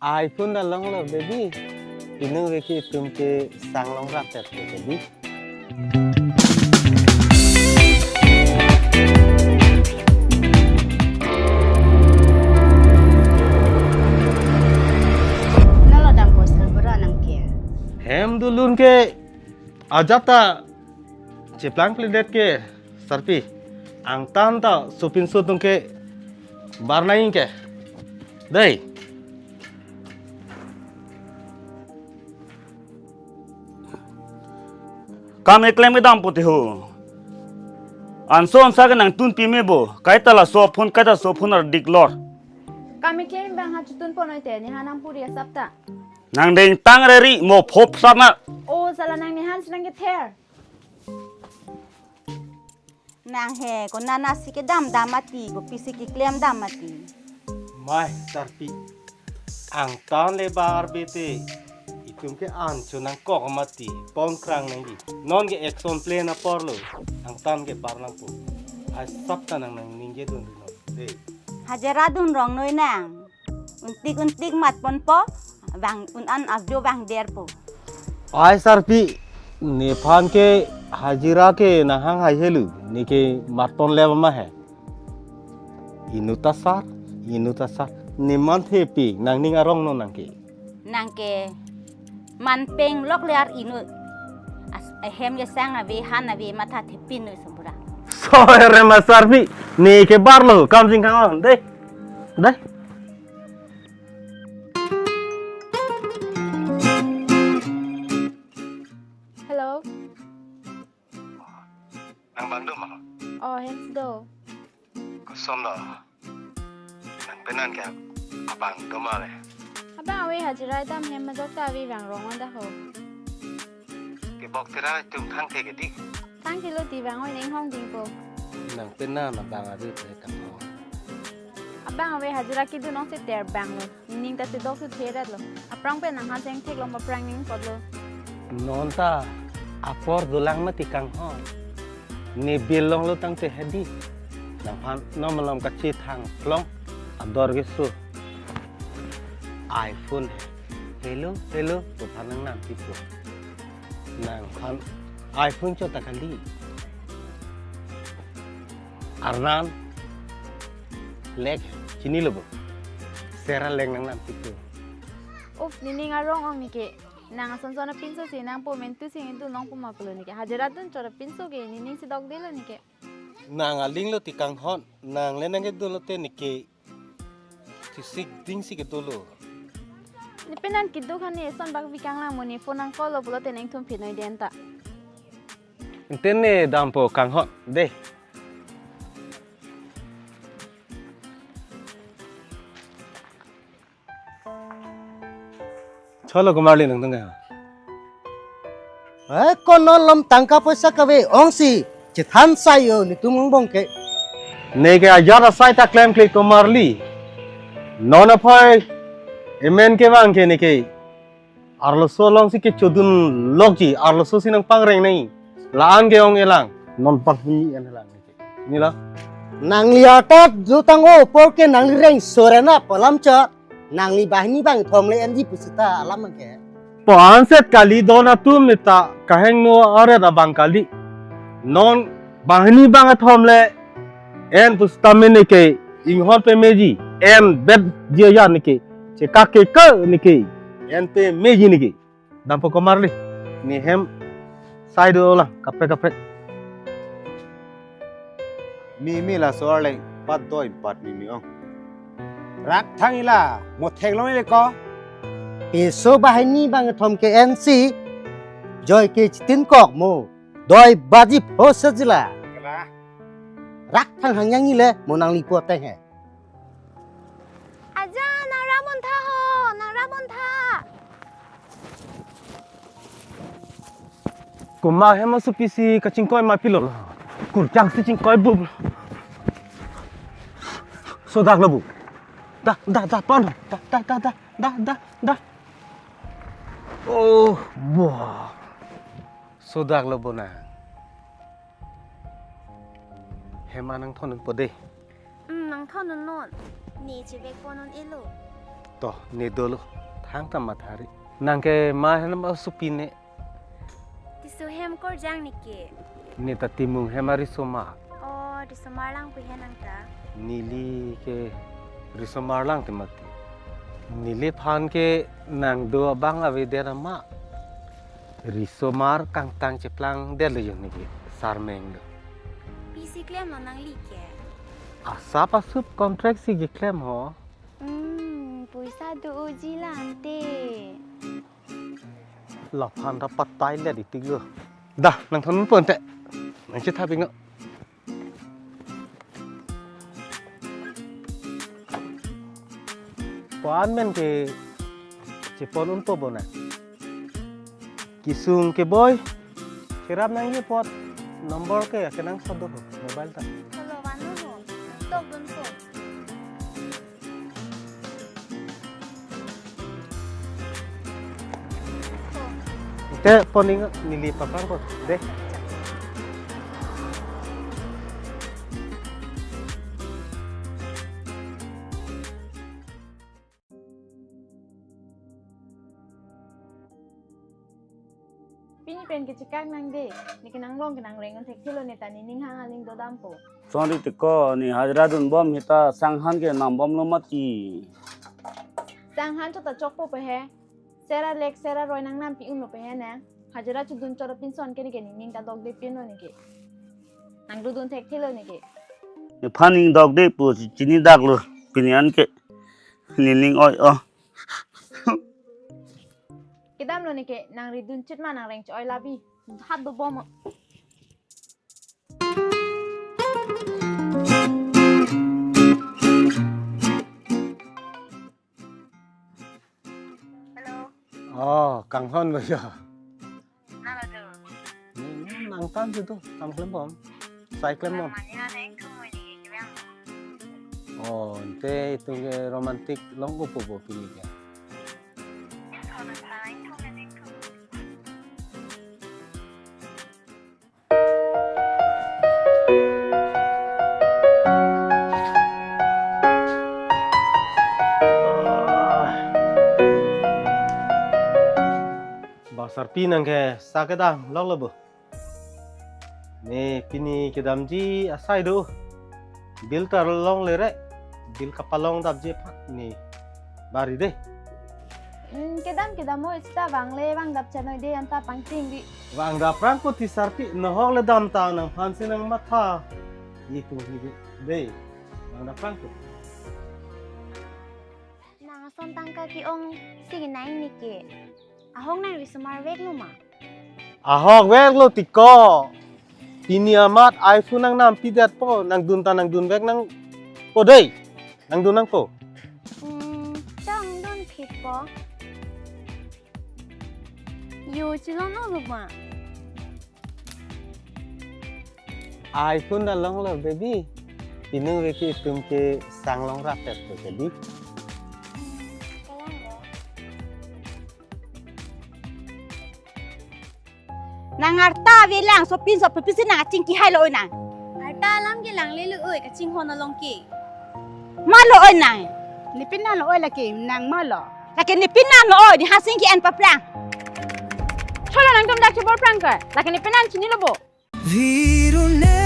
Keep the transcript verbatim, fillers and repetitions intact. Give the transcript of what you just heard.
iPhone ta longlo baby. Inut ave ke itum ke sang longrap tet ke baby. Nalo dam ko sang bura nang ke. Hem dulun ke ajat ta cheplang plindet ke sarpi. Angtan ta sopinso atum ke bar nangji ke. Dei. Kam keklem kedam pute ho. Anso ansa ke nangtun pime bo. Kaita laso phone, kaita laso phone ardik lor. Kam keklem abang ha chotun ponnoi te, nephan nangpuri asap ta. Nang deng tang reri mo phop sana. O sala nang nephan si nang kether. Nang he, konat nat si kedam dam mati, kopi si keklem dam mati. Mai, sarpi. Angtan le bar bete. Itum ke an cho nangkok mati. Pon krang nangji. Non ke action play apor lo. Angtan ke bar nangpo. Asap ta nang nangningje dun dun non. Dei. Hajira dun rongnoi nang. Untik untik mat ponpo, bang un an avjo bang derpo. Ai sarpi, nephan ke hajira ke nanghang hai helu, ne ke mat ponle ma he. Inut ta sar, inut ta sar, ne man thepi, nangning arong non nang ke. Nang ke man peng lok le ar inut. As, ahem ke sang ave, han ave, matha thepin noi sambura. So ere ma sarpi, ne ke bar lo, kam sing kang on, dei. Dei. Hello. Nang bang do ma? Oh, hem si do. Koson do. Nang penan ke abang do ma le? Abang ave hajira dam hem majok ta ave bang rong on da ho. Kebok tera tum thangthe ke di. Thangthe lo ti bang oi neng hong dingpo. Nang penan abang ave pe kang ho. Abang ave hajira kedun ong si ter bang lo. Nening ta chedok si thedet lo. Aphrang pen nang ha cheng thek long aphrang ning pot lo. Non ta apor dolang mati kang ho. Ne bill longlo tangte hedi. Nangphan non malom kachethang long ador ke so. iPhone he. Hello, hello, kophan nang nam tipo. Nangphan iPhone chot ta kali. Arnan lek chinilo bo. Sera lek nang nam tipo. Uf, nening arong ong ne ke. Nang ason son apinso si nangpo mentu si ndu nong puma pulo ne ke. Hajira dun chot apinso ke nening si dokde lo ne ke. Nang aling lo ti kang hon, nang le nang kedun lote ne ke. Tisik ding si kedo lo. Ne penan keduk han ne son bak bikang lang mo ne phone nang call lo pulote neng thum phi noi den ta. Enten ne dampo kang hon, dei. Cholo Kumarli nangdung ya. Eh, kono lom tangka poisa kave ong si chethan sai yo netum angbong ke. Ne ke ajat asai ta klemkle Kumarli. Non aphai emen kevang ke ne ke. Arloso along si kechodun lokji, arloso si nangpangreng nai. La-an ke ong elang, non panghini an elang. Nilo. Nangli atat jutang o, porke nangli reng sorena palam cha. Nangli banghini bangkethom le enji pusita alam ke. Po anset kali don atum ne ta kahingno aret abang kali. Non banghini bangkethom le en pusita mene ke inghon pemeji en bet jia ne ke. Chekak ke ke ne ke en pemeji ne ke. Dampo Kumarli. Ne hem sai do lang kaprek kaprek. Mimi laso arleng pat doi pat mimi ong. Rak thang ila mo theklong le ko. Piso banghini bangkethom ke ensi. Joi ke chitin kok mo. Doi baji pho sejila. Kela. Rak thang hangyang ile mo nangli po teng he. Aja, nang ra montha ho, nang ra montha. Komat hem asopi si kachingkoi ma pilo lo. Kurchang si chingkoi bub. Sodak lo bu. Da, da, da, pon. Da, da, da, da, da, da, da. Oh, bo. Sodak lo bo na. Hem an nangthondun po de. Hmm, nangthondun non. Ne chevek pon non elo. To, ne dolo, thangta mathari. Nang ke ma henam asopi ne? Tisso hem korjang ne ke. Ne ta Timung hem arisomar. Oh, risomar lang pu he nang ta. Neli ke risomar lang te mati. Neliphan ke nang do abang avedet ma. Risomar kangtang cheplangdetlo jo ne ke, sarmeng do. Pisi klemlo nangli ke? Asap a-sub contract si keklem ho. Hmm, poisa do-oji la ante. Laphan ta patai le ditik lo. Da, nangthon pon te. Nang chetha ping no. Ko-an men ke chepon unpo bo na. Kesung keboi. Cherap nangji apot number ke kenangsot do ho, mobile ta. Hello, vanu ho. Tok dunpo. Te pon ning, neli paprang ko de. Pini pen kechekak nang de, ne kenanglong kenangreng un thekthelo, ne ta nening hang aling dodampo. Sorry te ko, ne hajira dunbom hita sanghan ke nambomlo mati. Sanghan chot ta chokpo pe he. Sera lek sera roi nangnampi unlo pe he ne. Hajira chodun chot apinson ke ne ke nening ta dokde pinlo ne ke. Nang dodun thekthelo ne ke. Nephan ning dokde pu chini daklo, pini an ke nening oi o. Kedamlo ne ke, nang ridun chit ma nangreng choi labi. Hat dobom. Hello. Oh, kanghon lo ya. Nalo do. Hmm, nang tan situ, kam klem bom. Sai klem bom. Namanya ada yang kamu ini gimana? Oh, ante itu ke romantik long upo bo pini ke. Kalau nang tan itu kan itu. Basarpi nang ke sa kedam lok lo bo. Ne pini kedamji asai do. Bill ta longle re. Bill kapalong dapji aphan ne bari de. Hmm, kedam kedam mo, ista vangle vangdap channoi de, anta pangting di. Vangdap prang ko ti sarpi, nohok le dam ta nangphan si nang matha. Itu hi de. De. Vangdap prang ko. Nang ason tangka ke-ong si nang ne ke. Ahok nang risomar veklo ma? Ahok veklo ti ko. Pini amat iPhone nangnampi detpo, nangdun ta nangdun vek nangpo dei. Nangdun nangpo. Hmm, chong dun phitpo. Yo, chilong nanglo ma? iPhone ta longlo, baby. Inung veki itum ke sang long rapet to jadi. Nang arta avelang, sopin sopin pisi nang achingki hailo oi nang. Arta alam ke langlelo oi, kachinghon along ke. Malo oi nang. Nepin nanglo oi lake, nang malo. Lake nepin nanglo oi, ne hangsi ke-en paprang. Cholo nangtum dak chebor prang ke. Lake nepin nang chinilo bo. Virune